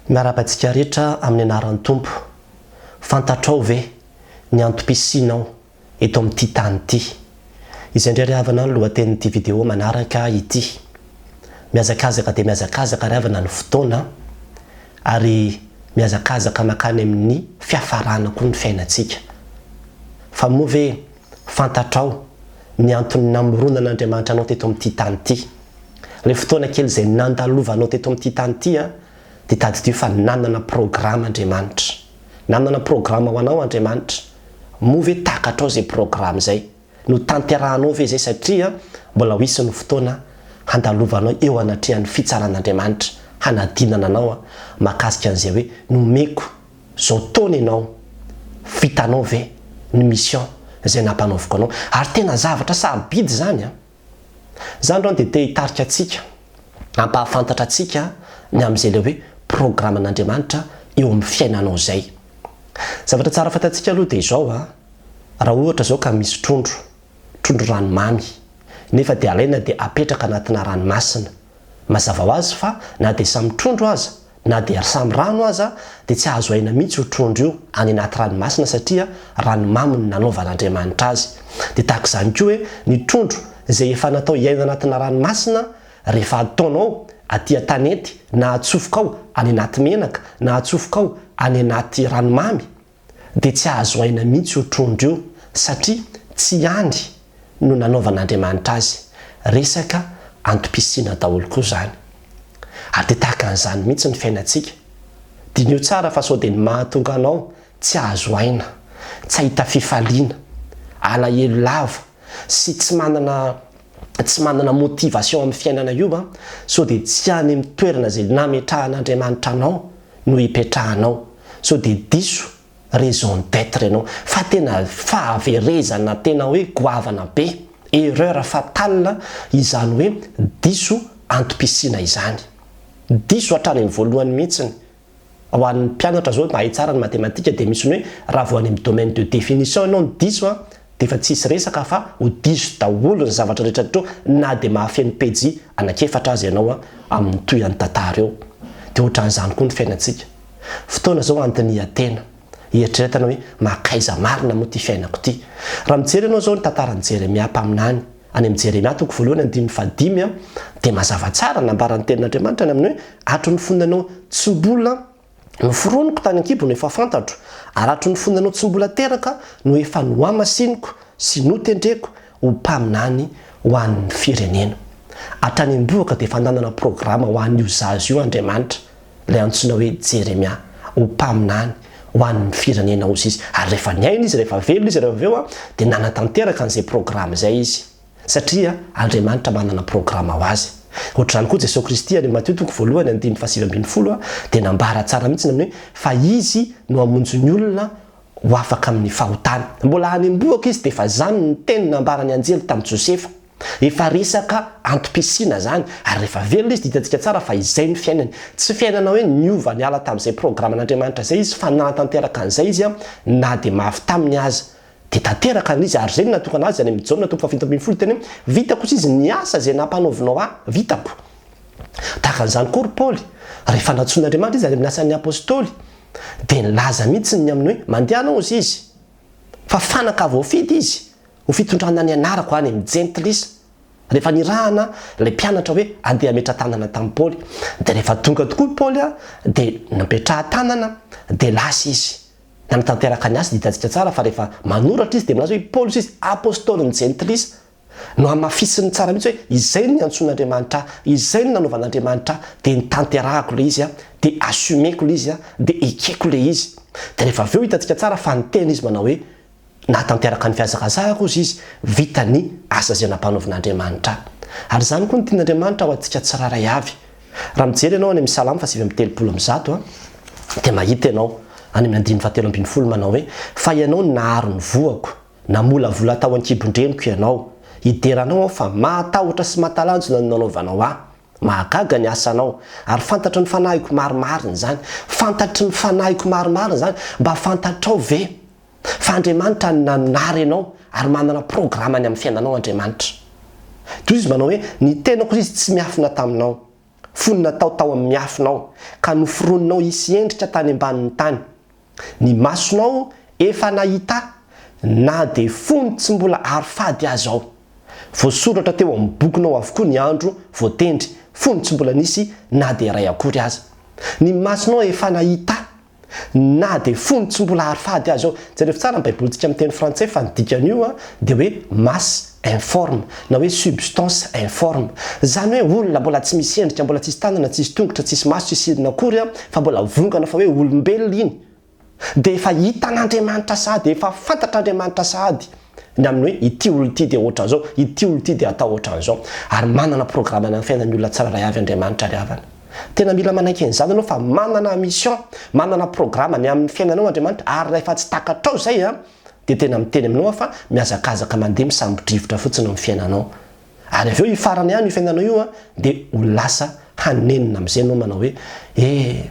Miarahaba antsika rehetra amin'ny anaran'ny Tompo. Fantatrao ve ny antom-pisianao eto amin'ity tany ity? Izay indray ry havana ny lohatenin'ity video manaraka ity. Mihazakazaka dia mihazakazaka ry havana ny fotoana ary mihazakazaka mankany amin'ny fiafarana koa ny fiainantsika. Fa moa ve fantatrao ny antony namoronan'Andriamanitra anao teto amin'ity tany ity? Ilay fotoana kely izay nandalovanao teto amin'ity tany ity dia tadidio fa nanana programa Andriamanitra. Nanana programa ho anao Andriamanitra. Moa ve takatrao izay programa izay? Notanterahanao ve izay satria mbola ho hisy ny fotoana handalovanao eo anatrehan'ny fitsaran'Andriamanitra hanadinana anao mahakasika an'izay hoe nomeko izao taona ianao, vitanao ve ny mission izay nampanaoviko anao? Ary tena zavatra sarobidy izany an! Za androany dia te hitarika antsika, hampahafantatra antsika ny amin'izay ilay hoe programan'Andriamanitra eo amin'ny fiainanao izay. Zavatra tsara fantatsika aloha dia izao an, raha ohatra izao ka misy trondro, trondro ranomamy, nefa dia alaina dia apetraka anatina ranomasina, Mazava ho azy fa na dia samy trondro aza, na dia samy rano aza, dia tsy azo aina mihitsy io trondro io any anaty ranomasina satria ranomamy no nanaovan'Andriamanitra azy. Dia tahaka izany koa hoe ny trondro izay efa natao hiaina anatina ranomasina, rehefa ataonao aty an-tanety na atsofokao any anaty menaka na atsofokao any anaty ranomamy, dia tsy azo aina mihitsy io trondro io satria tsy any no nanaovan'Andriamanitra azy. Resaka antom-pisiana daholo koa izany. Ary dia tahaka an'izany mihitsy ny fiainantsika. Diniho tsara fa sao dia ny mahatonga anao tsy azo aina, tsy hahita fifaliana, alahelo lava sy tsy manana tsy manana motivation amin'ny fiainana io an, sao dia tsy any amin'ny toerana izay nametrahan'Andriamanitra anao no ipetrahanao, sao dia diso raison d'etre ianao, fa tena fahaverezana tena hoe goavana be, erreur fatale izany hoe diso antom-pisiana izany. Diso hatrany amin'ny voalohany mihitsiny. Ho an'ny mpianatra zao mahay tsara ny matematika dia misy ny hoe raha vao any amin'ny domaine de définition ianao no diso an, dia efa tsisy resaka fa ho diso daholo ny zavatra rehetra rehetra eo na dia mahafeno pejy anankiefatra aza ianao an amin'ny tohian'ny tantara eo. Dia ohatran'izany koa ny fiainantsika. Fotoana izao handinihan-tena, hieritreretana hoe mankaiza marina moa ity fiainako ity. Raha mijery ianao izao ny tantaran'i Jeremia mpaminany, Any amin'ny Jeremia toko voalohany andininy fahadimy dia mazava tsara nambaran'ny tenin'Andriamanitra ny amin'ny hoe hatry ny fony nanao tsy mbola noforoniko tany an-kibo no efa fantatro, ary hatry ny fony nanao tsy mbola teraka no efa nohamasiniko sy notendreko ho mpaminany ho an'ny firenena. Hatrany am-bohoka dia efa nanana programa ho an'io zaza io Andriamanitra. ilay antsoina hoe Jeremia, ho mpaminany ho an'ny firenena hozy izy. Ary rehefa niaina izy, rehefa velona izy rehefa avy eo, dia nanatanteraka an'izay programa izay izy. Satria Andriamanitra manana programa ho azy. Ohatr'izany koa Jesoa Kristy any Matio toko voalohany andininy fahasivy ambinifolo dia nambara tsara mihitsy ny amin'ny hoe fa Izy no hamonjy ny olona ho afaka amin'ny fahotana. Mbola any am-bohoka izy dia efa izany ny teny nambaran'ny anjely tamin'i Josefa. Efa resaka antom-pisiana zany, ary rehefa velona izy dia hitantsika tsara fa izay no fiainany. Tsy fiainana hoe niova niala tamin'izay programan'Andriamanitra izay izy fa nahatanteraka an'izay izy na dia mafy taminy aza. Dia tanteraka ilay izy ary izay no nahatokana azy any amin'ny Jaona toko fahafito ambinifolo teny hoe vitako kosa izy ny asa izay nampanaovinao ahy, vitako. Tahaka an'izany koa ry Paoly, rehefa nantsoin'Andriamanitra izy any amin'ny asan'ny Apostoly dia nilaza mihitsy ny amin'ny hoe mandehana hozy izy fa fanaka voafidy izy Ho fitondrana ny anarako any amin'ny jentilisa. Rehefa nirahana ilay mpianatra hoe andeha hametra-tanana tamin'i Paoly, dia rehefa tonga tokoa i Paoly dia nametraha-tanana dia lasa izy. Nanatanteraka ny asa dia hitantsika tsara fa rehefa manoratra izy dia milaza hoe i Paoly izy apostolin'ny jentilisa. Nohamafisiny tsara mihitsy hoe izay no niantsoan'Andriamanitra ahy, izay no nanaovan'Andriamanitra ahy, dia notanterahako ilay izy, dia assumer-ko ilay izy, dia ekeko ilay izy. Dia rehefa avy eo hitantsika tsara fa niteny izy manao hoe Nahatanteraka ny fihazakazahako hozy izy, vita ny asa izay nampanaovin'Andriamanitra ahy. Ary izany koa no tian'Andriamanitra ho antsika tsirairay avy. Raha mijery ianao any amin'ny Salamo fahasivy amby telopolo amby zato, dia mahita ianao any amin'ny andininy fahatelo ambin'ny folo manao hoe, Fa Ianao no nahary ny voako, namolavola tao an-kibon-dreniko Ianao. Hidera Anao aho fa mahatahotra sy mahatalanjona ny nanaovanao ahy. Mahagaga ny asanao, ary fantatry ny fanahiko marimarina izany. Fantatry ny fanahiko marimarina izany. Mba fantatrao ve Fa Andriamanitra no nanary anao ary manana programany amin'ny fiainanao Andriamanitra. Toy izy manao hoe, ny tenako izy tsy miafina taminao. fony natao tao amin'ny miafinao, ka noforoninao hisy endrika tany ambanin'ny tany. Ny masonao efa nahita ahy, na dia fony tsy mbola ary fady aza aho. Voasoratra teo amin'ny bokinao avokoa ny andro voatendry, fony tsy mbola nisy na dia iray akory aza. Ny masonao efa nahita ahy, Na dia fony tsy mbola ary fady aza eo. Jerevo tsara ny baibolintsika amin'ny teny frantsay fa ny dikan'io dia hoe masse informe na hoe substance informe. Izany hoe olona mbola tsy misy endrika, mbola tsisy tanana, tsisy tongotra, tsisy maso, tsisy inona akory fa mbola vongana fa hoe olombelona iny dia efa hitan'Andriamanitra sahady, efa fantatr'Andriamanitra sahady. Ny amin'ny hoe ity olona ity dia ohatran'izao, ity olona ity dia atao ohatran'izao. Ary manana programme-na ny fiainan'ny olona tsirairay avy Andriamanitra ry havana. Tena mila manaiky an'izany ianao fa manana mission, manana programme ny amin'ny fiainanao Andriamanitra ary rahefa tsy takatrao izay an, dia tena miteny aminao aho fa mihazakazaka mandeha misambo-drivotra fotsiny ny fiainanao. Ary avy eo hifarana ihany io fiainanao io an, dia ho lasa hanenina amin'izay ianao manao hoe, eh,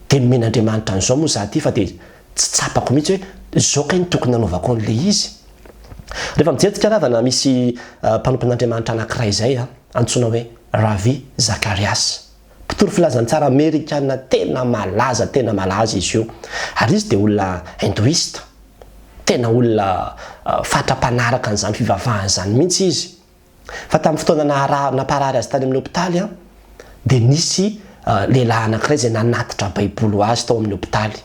Dia nomen'Andriamanitra an'izao moa izaho ity fa dia tsy tsapako mihitsy hoe izao kay no tokony nanaovako an'ilay izy. Rehefa mijery tsika ravana misy mpanompon'Andriamanitra anankiray izay antsoina hoe Ravi Zacharias. Mpitory filazantsara amerikana tena malaza tena malaza izy io. Ary izy dia olona hindouiste. Tena olona fatra-panaraka an'izany fivavahana izany mihitsy izy. Fa tamin'ny fotoana nahara namparary azy tany amin'ny hopitaly dia nisy lehilahy anankiray izay nanatitra baiboly ho azy tao amin'ny hopitaly.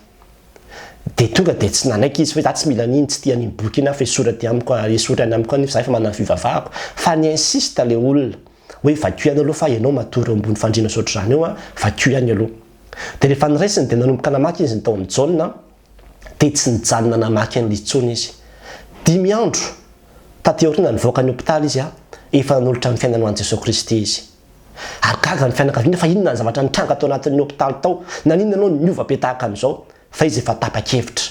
Dia tonga dia tsy nanaiky izy hoe za tsy mila an'iny, tsy tia an'iny boky iny aho fa esory aty amiko, esory any amiko any fa za efa manana ny fivavahako. Fa ni-insiste ilay olona hoe vakio ihany aloha fa ianao matory eo ambony fandriana sy ohatr'izany eo an, vakio ihany aloha. Dia rehefa noraisiny dia nanomboka namaky izy ny tao amin'ny Jaona dia tsy nijanona namaky an'ilay intsony izy. Dimy andro taty aoriana nivoaka ny hopitaly izy, efa nanolotra ny fiainany ho an'i Jesoa Kristy izy. Ary gaga ny fianakaviana fa inona ny zavatra nitranga tao anatin'ny hopitaly tao, naninona ianao no niova be tahaka an'izao, fa izy efa tapa-kevitra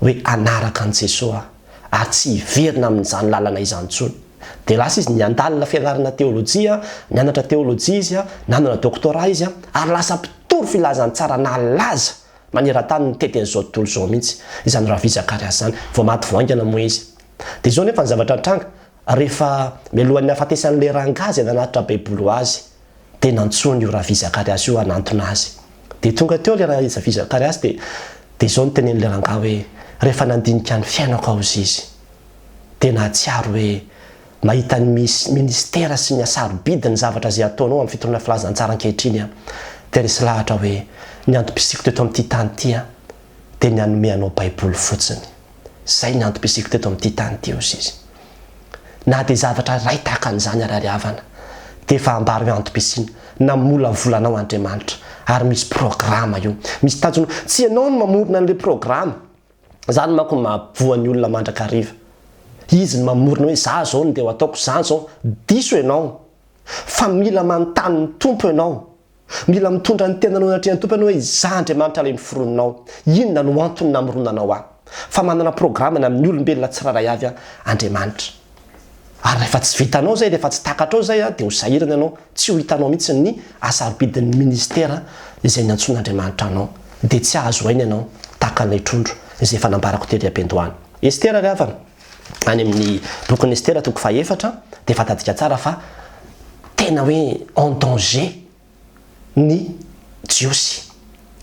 hoe hanaraka an'i Jesoa ary tsy hiverina amin'izany lalana izany intsony. Dia lasa izy niandalina fianarana teolojia, nianatra teolojia izy, nanana doctorat izy ary lasa mpitory filazantsara nalaza Maneran-tany mitety an'izao tontolo izao mihitsy izany Ravi Zacharias izany. Vao maty vao haingana moa izy. Dia izao nefa ny zavatra nitranga, rehefa mialohan'ny hahafatesan'ilay rangahy izay nanatitra Baiboly ho azy, dia nantsoiny io Ravi Zacharias io hanantona azy. Dia tonga teo ilay Ravi Zacharias dia dia izao no tenenin'ilay rangahy hoe, rehefa nandinika ny fiainako aho hozy izy, dia nahatsiaro hoe Mahita ny minisitera sy ny hasarobidy ny zavatra izay ataonao amin'ny fitoriana filazantsara ankehitriny aho, dia resy lahatra hoe ny antom-pisiako teto amin'ity tany ity dia ny hanome anao Baiboly fotsiny. Izay ny antom-pisiako teto amin'ity tany ity, hozy izy. Na dia zavatra iray tahaka an'izany ary ary havana, dia efa ambara hoe antom-pisiana. Namolavola anao Andriamanitra, ary misy programa io. Misy tanjona. Tsy ianao no mamorona an'ilay programa. Zany manko no mahavoa ny olona mandrakariva. Izy no mamorona hoe za zao no ndeha ho ataoko, za zao. Diso ianao. Fa mila manontany ny Tompo ianao. Mila mitondra ny tenanao eo anatrehan'ny Tompo ianao hoe izaho Andriamanitra ilay noforoninao. Inona no antony namoronanao ahy? Fa manana programme-ny amin'ny olombelona tsirairay avy Andriamanitra. Ary rehefa tsy vitanao izay, rehefa tsy takatrao izay dia ho sahirana ianao, tsy ho hitanao mihitsy ny hasarobidin'ny ministera izay niantsoan'Andriamanitra anao. Dia tsy hahazo aina ianao, tahaka an'ilay trondro izay efa nambarako tery am-piandohana. Estera ry havana, any amin'ny bokin'i Estera toko fahefatra dia fantatsika tsara fa tena hoe en danger ny Jiosy,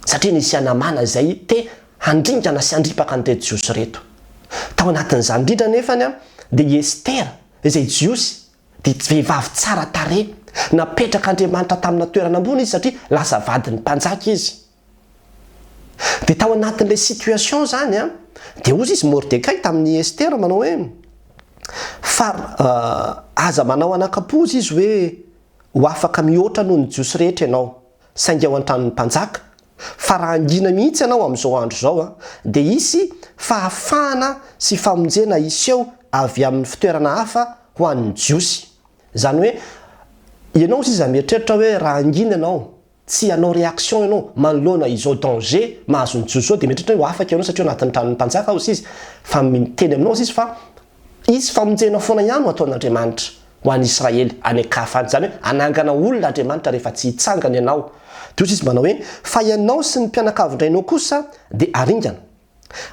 satria nisy Anamana izay te handringana sy handripaka an'ireto Jiosy ireto. Tao anatin'izany indrindra anefany dia i Estera, izay Jiosy, dia vehivavy tsara tarehy, napetrak'Andriamanitra tamina toerana ambony izy satria lasa vadin'ny mpanjaka izy. Dia tao anatin'ilay situation izany dia hozy izy Mordekay tamin'i Estera manao hoe, Fa aza manao anakam-po hozy izy hoe, Ho afaka mihoatra noho ny Jiosy rehetra ianao, saingy ao an-tranon'ny mpanjaka, fa raha hangina mihitsy ianao amin'izao andro izao, dia hisy fahafahana sy famonjena hiseho avy amin'ny fitoerana hafa ho an'ny Jiosy. Izany hoe, ianao sisa mieritreritra hoe raha hangina ianao, tsy hanao réaction ianao manoloana izao danger mahazo ny Jiosy izao, dia mieritreritra hoe ho afaka ianao satria ao anatin'ny tranon'ny mpanjaka hozy izy, fa miteny aminao hozy izy fa Hisy famonjena foana ihany ho ataon'Andriamanitra ho an'i Israely any an-kafa any. Izany hoe hanangana olona Andriamanitra rehefa tsy hitsangana ianao. Dia hoy izy manao hoe, Fa ianao sy ny mpianakavin-drainao kosa dia haringana.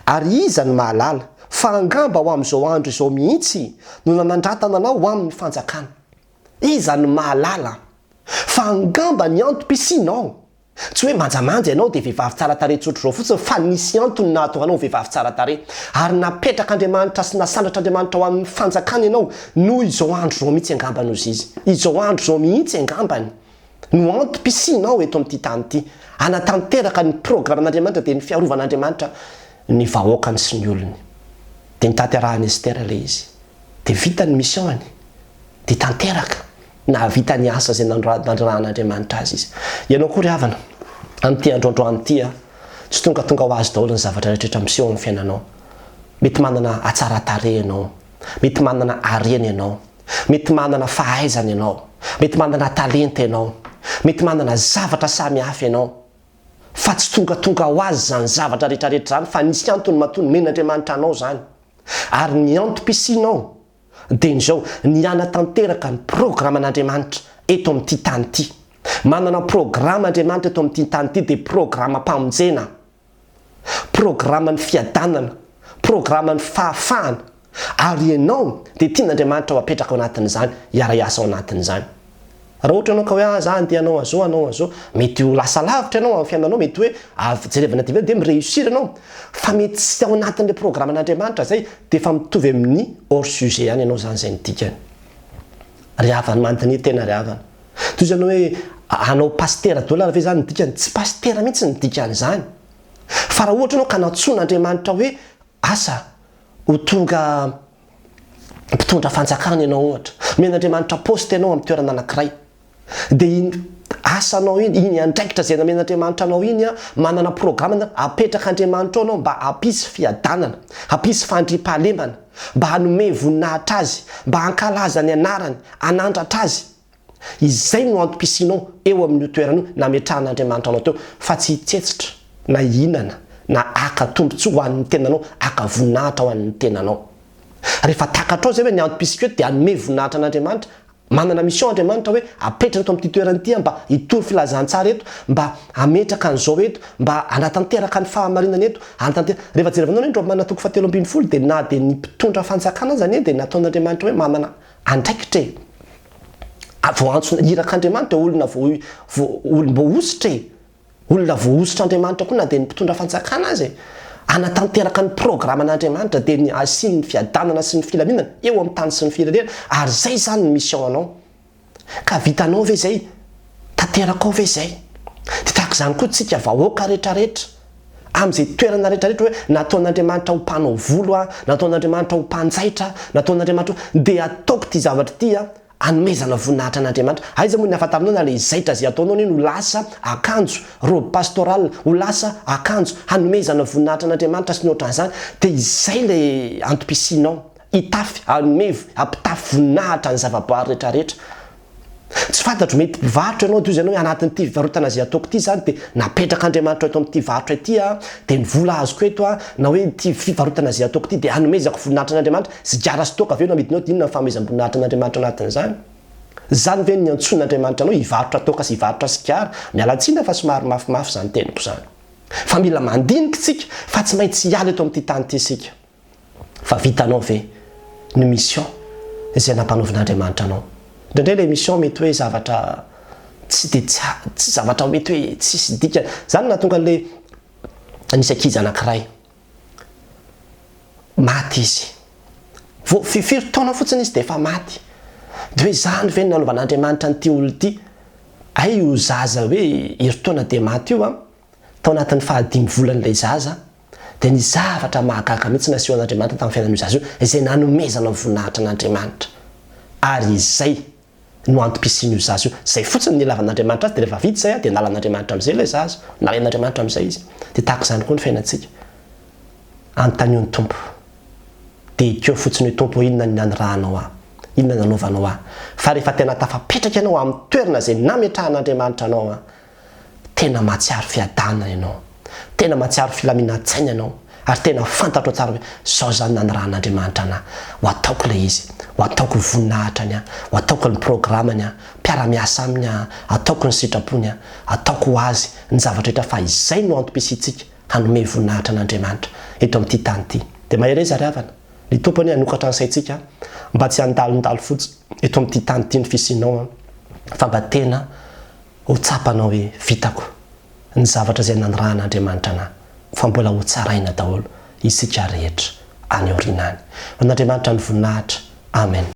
Ary iza no mahalala, fa angamba ho amin'izao andro izao mihitsy no nanandratana anao ho amin'ny fanjakana. Iza no mahalala? Fa angamba ny antom-pisianao, tsy hoe manjamanja ianao dia vehivavy tsara tarehy tsotr'izao fotsiny fa nisy antony nahatonga anao ho vehivavy tsara tarehy. Ary napetrak'Andriamanitra sy nasandratr'Andriamanitra ho amin'ny fanjakany ianao noho izao andro izao mihitsy angambany hozy izy. Izao andro izao mihitsy angambany no antom-pisianao eto amin'ity tany ity. Hanatanteraka ny programan'Andriamanitra dia ny fiarovan'Andriamanitra ny vahoakany sy ny olony. Dia notanterahin'i Estera ilay izy. Dia vita ny mission-ny. Dia tanteraka. Nahavita ny asa izay nanirahan'Andriamanitra azy izy. Ianao koa ry havana, amin'ity andro androany ity, tsy tongatonga ho azy daholo ny zavatra rehetrarehetra miseho amin'ny fiainanao. Mety manana hatsaran-tarehy ianao, mety manana harena ianao, mety manana fahaizana ianao, mety manana talenta ianao, mety manana zavatra samihafa ianao. Fa tsy tongatonga ho azy izany zavatra rehetrarehetra izany fa nisy antony matoa nomen'Andriamanitra anao izany. Ary ny antom-pisianao dia ny izao, ny hanatanteraka ny programan'Andriamanitra eto amin'ity tany ity. Manana programa Andriamanitra eto amin'ity tany ity dia programam-pamonjena, programan'ny fiadanana, programan'ny fahafahana, ary ianao dia tian'Andriamanitra ho apetraka ao anatin'izany, hiara-hiasa ao anatin'izany. Raha ohatra ianao ka hoe ah za andeha hanao an'izao hanao an'izao, mety ho lasa lavitra ianao amin'ny fiainanao, mety hoe avy jerevana aty ivelany dia mi-réussir ianao, fa mety tsy ao anatin'ilay programan'Andriamanitra izay, dia efa mitovy amin'ny hors sujet ihany ianao izany izay ny dikany. Ry havana, mandiniha tena ry havana. Toy izany hoe hanao pasitera daholo ary ve izany ny dikany? Tsy pasitera mihitsy ny dikan'izany. Fa raha ohatra ianao ka nantsoin'Andriamanitra hoe asa ho tonga mpitondra fanjakana ianao ohatra, omen'Andriamanitra poste ianao amin'ny toerana anankiray, dia iny asanao iny, iny andraikitra izay nomen'Andriamanitra anao iny an, manana programme apetrak'Andriamanitra ao ianao mba hampisy fiadanana, hampisy fandriampahalemana, mba hanome voninahitra Azy, mba hankalaza ny anarany, hanandratra Azy. Izay no antom-pisianao eo amin'io toerana io nametrahan'Andriamanitra anao teo, fa tsy hitsetsitra na hihinana na haka tombontsoa ho an'ny tenanao, haka voninahitra ho an'ny tenanao. Rehefa takatrao izay hoe ny antom-pisiako eto dia hanome voninahitra an'Andriamanitra, manana mission Andriamanitra hoe apetrany eto amin'ity toerana ity aho mba hitory filazantsara eto, mba hametraka an'izao eto, mba hanatanteraka ny fahamarinana eto, hanatanteraka. Rehefa jerevanao anie ny Romana toko fahatelo ambinifolo dia na dia ny mpitondra fanjakana aza anie dia nataon'Andriamanitra hoe manana andraikitra e! Voaantso irak'Andriamanitra olona vao vao olom-boahosotra e! Olona voahosotr'Andriamanitra koa na dia ny mpitondra fanjakana aza e! Hanatanteraka ny programan'Andriamanitra dia ny hasiany ny fiadanana sy ny filaminana eo amin'ny tany sy ny firenena ary izay izany ny mission anao. Ka vitanao ve izay? Tanterakao ve izay? Dia tahaka izany koa tsika vahoaka rehetrarehetra amin'izay toerana rehetrarehetra hoe nataon'Andriamanitra ho mpanao volo aho, nataon'Andriamanitra ho mpanjaitra, nataon'Andriamanitra ho dia ataoko ity zavatra ity an! Anomezana voninahitra an'Andriamanitra. Aiza moa ny ahafantaranao na ilay zaitra izay ataonao anie no lasa akanjo, robe pastorale, ho lasa akanjo hanomezana voninahitra an'Andriamanitra sy ny ohatran'izany. Dia izay ilay antom-pisianao. Hitafy, hanome, hampitafy voninahitra ny zavaboary rehetrarehetra. Tsy fantatro, mety mpivarotra ianao dia hoy ianao hoe anatin'ity fivarotana izay ataoko ity izany dia napetrak'Andriamanitra eto amin'ity varotra ity aho, dia ny vola azoko eto aho, na hoe ity fivarotana izay ataoko ity dia hanomezako voninahitra an'Andriamanitra. Sigara sy toaka ve no amidinao dia inona ny fanomezam-boninahitra an'Andriamanitra anatin'izany? Izany ve no niantsoan'Andriamanitra anao hivarotra toaka sy hivarotra sigara? Miala tsiny aho fa somary mafimafy izany teniko izany. Fa mila mandinika isika fa tsy maintsy hiala eto amin'ity tany ity isika. Fa vitanao ve ny mission izay nampanaovin'Andriamanitra anao? Indraindray ilay mission mety hoe zavatra tsy dia tsy zavatra mety hoe tsisy dikany. Izany no nahatonga an'ilay nisy ankizy anankiray. Maty izy. Vao firy taona fotsiny izy dia efa maty. Dia hoe izany ve no nanaovan'Andriamanitra an'ity olona ity? Hay io zaza hoe herintaona dia maty io an, tao anatin'ny fahadimy volan'ilay zaza, dia nisy zavatra mahagaga mihitsy nasehon'Andriamanitra tamin'ny fiainan'io zaza io, izay nanomezana voninahitra an'Andriamanitra. Ary izay no antom-pisian'io zaza io. Izay fotsiny no nilavan'Andriamanitra azy, dia rehefa vita izay dia nalan'Andriamanitra amin'izay ilay zaza, nalain'Andriamanitra amin'izay izy. Dia tahaka izany koa ny fiainantsika. Anontanio ny Tompo. Dia ekeo fotsiny hoe Tompo ô inona ny nanirahanao ahy? Inona nanaovanao ahy? Fa rehefa tena tafapetraka ianao amin'ny toerana izay nametrahan'Andriamanitra anao an, tena mahatsiaro fiadanana ianao, tena mahatsiaro filaminan-tsaina ianao, ary tena fantatrao tsara hoe izao izany nanirahan'Andriamanitra anah, ho ataoko ilay izy, ho ataoko ny voninahitrany aho, ho ataoko ny programany aho, mpiara-miasa aminy aho, ataoko ny sitrapony aho, ataoko ho azy ny zavatra rehetra fa izay no antom-pisiantsika hanome voninahitra an'Andriamanitra eto amin'ity tany ity. Dia mahereza ry havana, ny Tompo anie hanokatra ny saintsika mba tsy handalondalo fotsiny eto amin'ity tany ity ny fisianao an. fa mba tena ho tsapanao hoe vitako ny zavatra izay nanirahan'Andriamanitra anah fa mbola ho tsaraina daholo isika rehetra any aoriana any. Ho an'Andriamanitra ny voninahitra. Amen.